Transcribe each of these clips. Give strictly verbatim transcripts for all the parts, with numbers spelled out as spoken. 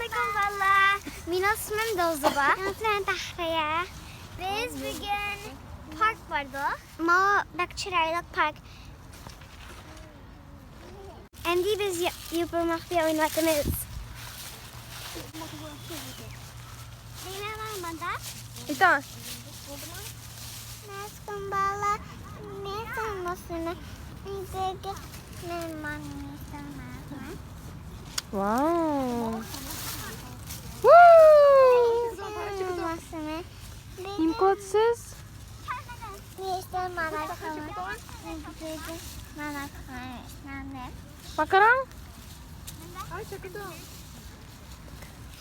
ئەلەيكۇم بالىلار. مېنىڭ ئىسمىم دولزىبا. مېنىڭ ئىسمىم تەھرىيە. بىز بۈگۈن پارك باردۇق. ماۋۇ بەك چىرايلىق پارك. ئەمدى بىز يا-، يوپۇرماق بىلەن ئويناۋاتىمىز. دەيمەن ماڭا ماندا. ئېيتىڭ. مەسكۇن بالا، مەن ساڭا سۇنۇ. بۈگۈن مەن ماڭا سۇنۇ. ۋاو. ۋۇ. نېمە قىلىۋاتىسىز؟ نېمە قىلىۋاتىسىز؟ ماكارون؟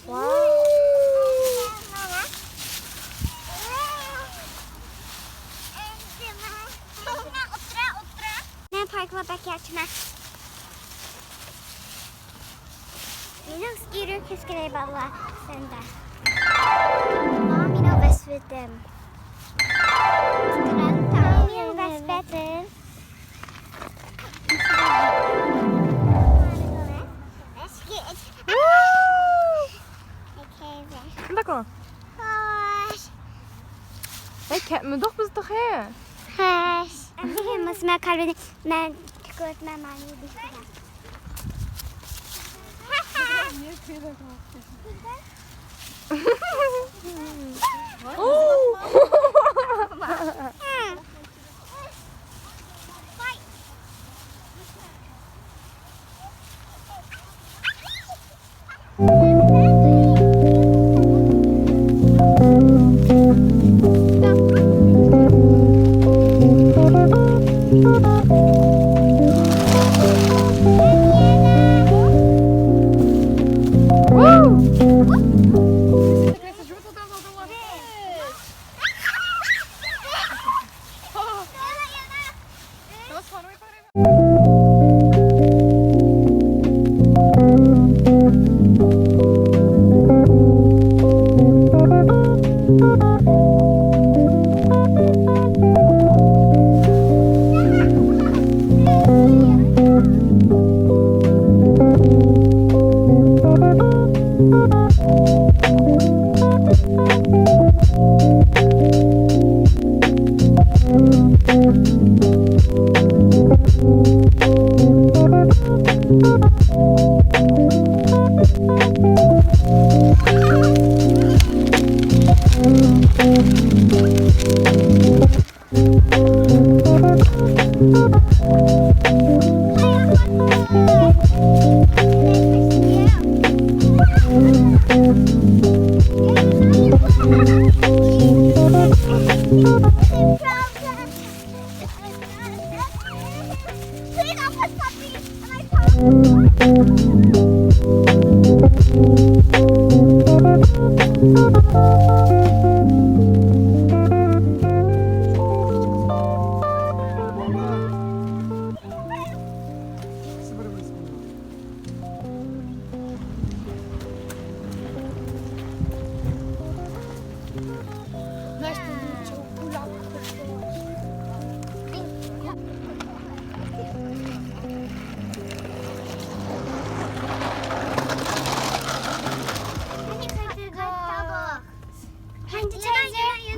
ۋاو. مەن پاركلا بەك ياخشىمەن. مېنىڭ سكېيتىم كەچكىلى بالىلار سەندە. مانا مېنىڭ ۋېلىسىپىتىم. مېنىڭ ۋېلىسىپىتىم. شۇنداقمۇ؟ ھەي، كەتمىدۇق بىز تېخى. خوش. ئەمدى ھەممىسى مەن قارىۋىدى. مەن تىكىۋاتىمەن مانا.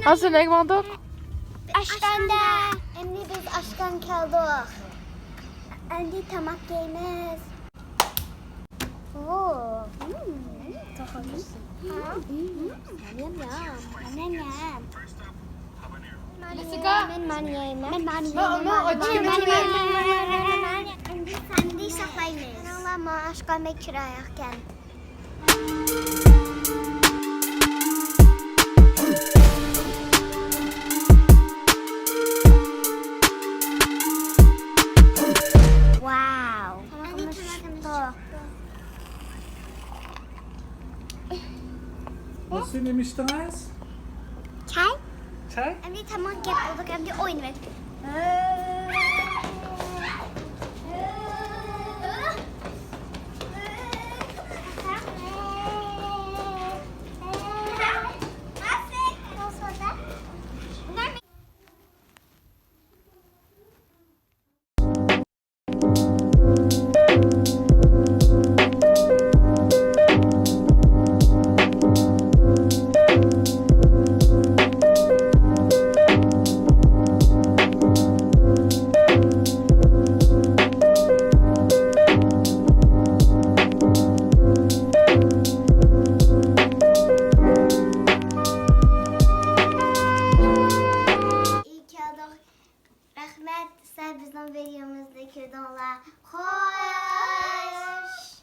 ھازىر نەگە ماڭدۇق؟ ئاشخانىدا. ئەمدى بىز ئاشخانىغا كەلدۇق. ئەمدى تاماق يەيمىز. Wow. نەسىر، نېمە ئىچتىڭىز؟ چاي. چاي؟ ئەمدى تاماق يەپ بولدۇق، ئەمدى ئوينىۋەت. رەھمەت، سىلەر بىزنىڭ ۋىدىيومىزنى كۆردۈڭلار. خوش.